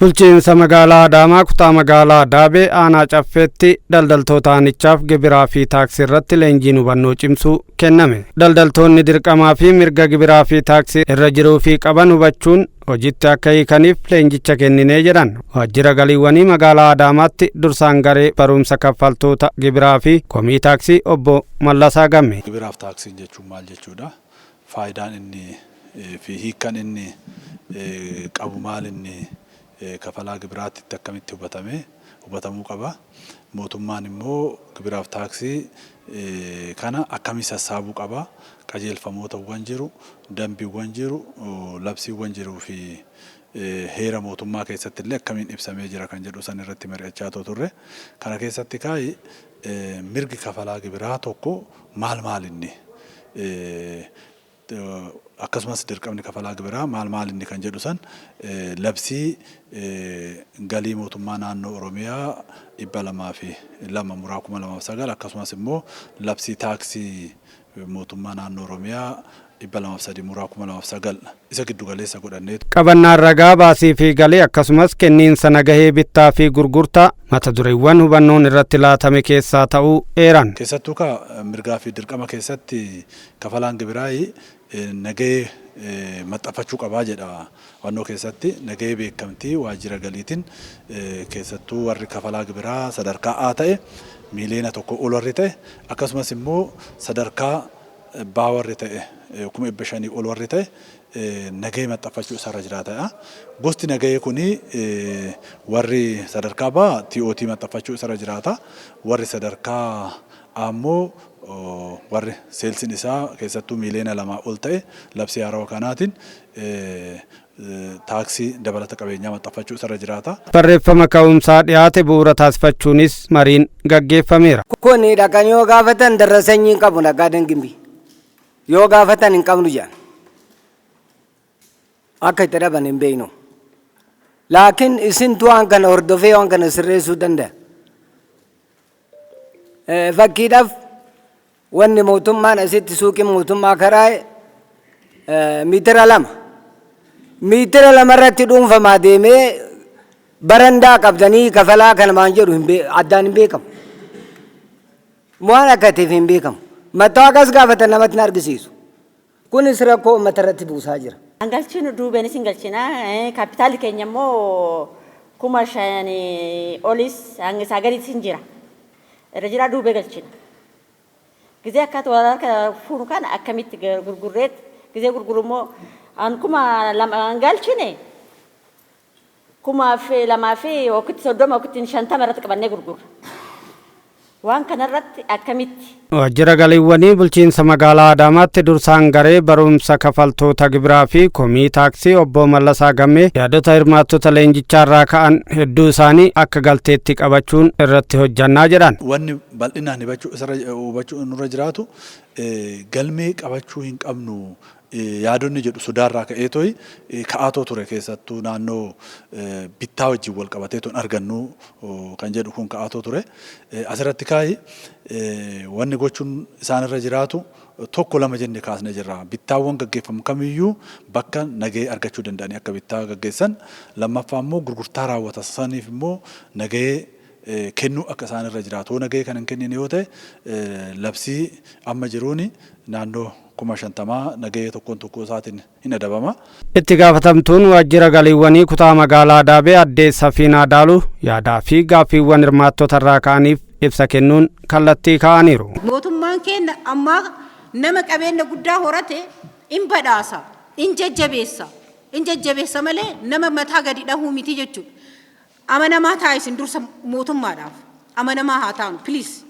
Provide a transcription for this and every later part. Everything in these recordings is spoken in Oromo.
Bulchiinsa magaalaa Adaamaa kutaa magaalaa Daabee aanaa Caffeetti daldaltoota aanichaaf gibiraa fi taaksii irratti leenjiin hubannoo cimsuu kenname. Daldaltoonni dirqamaa fi mirga gibiraa fi taaksii irra jiruu fi qaban hubachuun hojiitti akka hiikaniif leenjicha kenninee jedhan. Waajjira galiiwwanii magaalaa Adaamaatti dursaan garee barumsa kaffaltoota gibiraa fi komii taaksii obbo Mallasaa Gamme. Gibiraaf taaksiin jechuun maal jechuudha? Faayidaan inni fi hiikkan inni qabu maal inni kafalaa gibiraatti akkamitti hubatamee hubatamuu qaba. Mootummaan immoo gibiraaf taaksii kana akkamii sassaabuu qaba? Qajeelfamootawwan jiru, dambiiwwan jiru, labsiiwwan jiruu fi heera mootummaa keessatti illee akkamiin ibsamee jira kan jedhu san irratti mari'achaa turre. Kana keessatti kaayi mirgi kafalaa gibiraa tokko maal maal inni? Akkasumas dirqamni kafalaa gibiraa maal maal inni kan jedhu san labsii galii mootummaa naannoo Oromiyaa 202/2009 akkasumas immoo labsii taaksii mootummaa naannoo Oromiyaa 203/2009 isa giddu galeessa godhannee. Qabannaan ragaa baasii fi galii akkasumas kenniinsa nagahee bittaa fi gurgurtaa mata dureewwan hubannoon irratti laatame keessaa ta'uu eeran. Keessattuu ka mirgaa fi dirqama keessatti kafalaan gibiraa nagahee maxxanfachuu qabaa jedha. Hubannoo keessatti nagahee beekamtii waajjira galiitiin keessattuu warri kafalaa gibiraa sadarkaa A ta'e 1 miiliyoona ol warri ta'e akkasumas immoo sadarkaa B warri ta'e 500,000 ol warri ta'e nagahee maxxanfachuu isarra jiraata. Gosti nagahee kuni warri sadarkaa B TOT maxxanfachuu isarra jiraata. Warri sadarkaa A immoo warri salesiin isaa keessattuu 2 miiliyoona ol ta'e labsii haarawaa kanaatiin taaksii dabalata qabeenyaa maxxanfachuu isarra jiraata. Barreeffama ka'umsaa dhiyaate bu'uura taasifachuunis mariin gaggeeffameera. Kun dhaqanii yoo gaafatan darrasanyii hin qabu naggaadeen gimbii. Yoo gaafatan hin qabnu jedhan. Akka itti dhaban hin beeknu. Laakiin isintu waan kana hordofee waan kana sirreessuu danda'a. Fakkiidhaaf wanni mootummaan asitti suuqii mootummaa karaa'e miitira 2. Miitira 2 irratti dhuunfamaa deemee barandaa qabdanii kafalaa kana maan jedhu addaan hin beekamu. Waan akka ta'eef hin beekamu. Mattaawaqas gaafatan namatti hin argisiisu. Kunis rakkoo uummata irratti buusaa jira. Galchinu duubeenis hin galchina. Kaapitaalli keenya immoo 5,000 olis hanga isaa gadiitis hin jira. Irra jiraa duubee galchina. Gizee akkaata wal harka fuunu kana akkamitti gurgurreet gizee gurguru immoo an 2,000 galchine 2,000 fi yookitti 30 yookitti 50 irratti qabannee gurgurra. Waan kanarratti akkamitti? Waajjira galiiwwanii bulchiinsa magaalaa Adaamaatti dursaan garee barumsa kafaltoota gibiraa fi komii taaksii obbo Mallasaa Gammee yaadota hirmaattota leenjichaarraa ka'an hedduu isaanii akka galteetti qabachuun irratti hojjannaa jedhan. Wanni bal'inaan hubachuu nurra jiraatu galmee qabachuu hin qabnu yaadonni jedhu sodaarraa ka'ee to'i ka'aatoo ture, keessattuu naannoo bittaa wajjin wal qabatee tun argannu kan jedhu kun ka'aatoo ture. Asirratti kaa'i wanni gochuun isaanirra jiraatu tokko lama jenne kaasnee jirra. Bittaawwan gaggeeffamu kamiyyuu bakka nagahee argachuu danda'anii akka bittaa gaggeessan, lammaffaa immoo gurgurtaa raawwatan saniif immoo nagahee kennuu akka isaanirra jiraatu. Yoo nagahee kan hin kennine yoo ta'e labsii amma jiruuni naannoo 50,000 nagahee tokkoon tokkoo isaatiin hin adabama. Itti gaafatamtuun waajjira galiiwwanii kutaa magaalaa Daabee addee Safiinaa Daaluu yaadaa fi gaaffiiwwan hirmaattota irraa ka'aniif ibsa kennuun kallattii kaa'aniiru. Mootummaan keenya ammaa nama qabeenya guddaa horate in badhaasa, in jajjabeessa, in jajjabeessa malee nama mataa gadi dhahuu miti jechuudha. Amanamaa ta'a isin dursa mootummaadhaaf. Amanamaa haa taanu, please.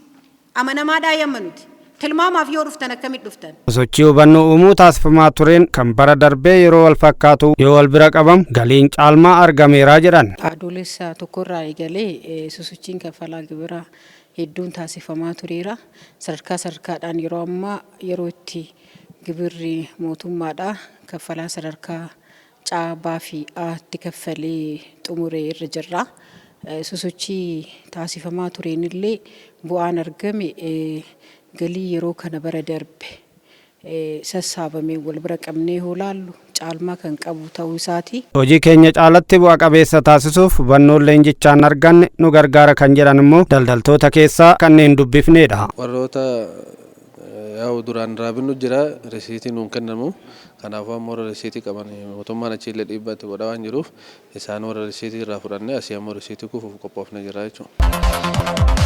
Amanamaadhaa yamma nuti. Tilmaamaaf yoo dhuftan akkamitti dhuftan? Sochii hubannoo uumuu taasifamaa tureen kan bara darbee yeroo wal fakkaatu yoo wal bira qabamu galiin caalmaa argameera jedhan. Adoolessa tokkorraa eegalee sosochiin kaffalaa gibiraa hedduun taasifamaa tureera. Sadarkaa sadarkaadhaan yeroo ammaa yeroo itti gibirri mootummaadha kaffalaa sadarkaa C, B fi A'tti kaffalee xumure irra jirra. Sosochii taasifamaa tureen illee bu'aan argame galii yeroo kana bara darbe sassaabameen wal bira qabnee yoo laallu Caalmaa kan qabu ta'uu isaati. Hojii keenya caalatti bu'a qabeessa taasisuuf hubannoon leenjichaan arganne nu gargaara kan jedhan immoo daldaltoota keessaa kanneen dubbifnedha. Warroota yaa'u duraan raabinnu jira, risiitii nuun kennamu. Kanaafuu ammoo warra risiitii qaban mootummaan achi illee dhiibbaa itti godhaa waan jiruuf, isaan warra risiitii irraa fudhannee asii ammoo risiitii kufuuf qophoofne jira jechuudha.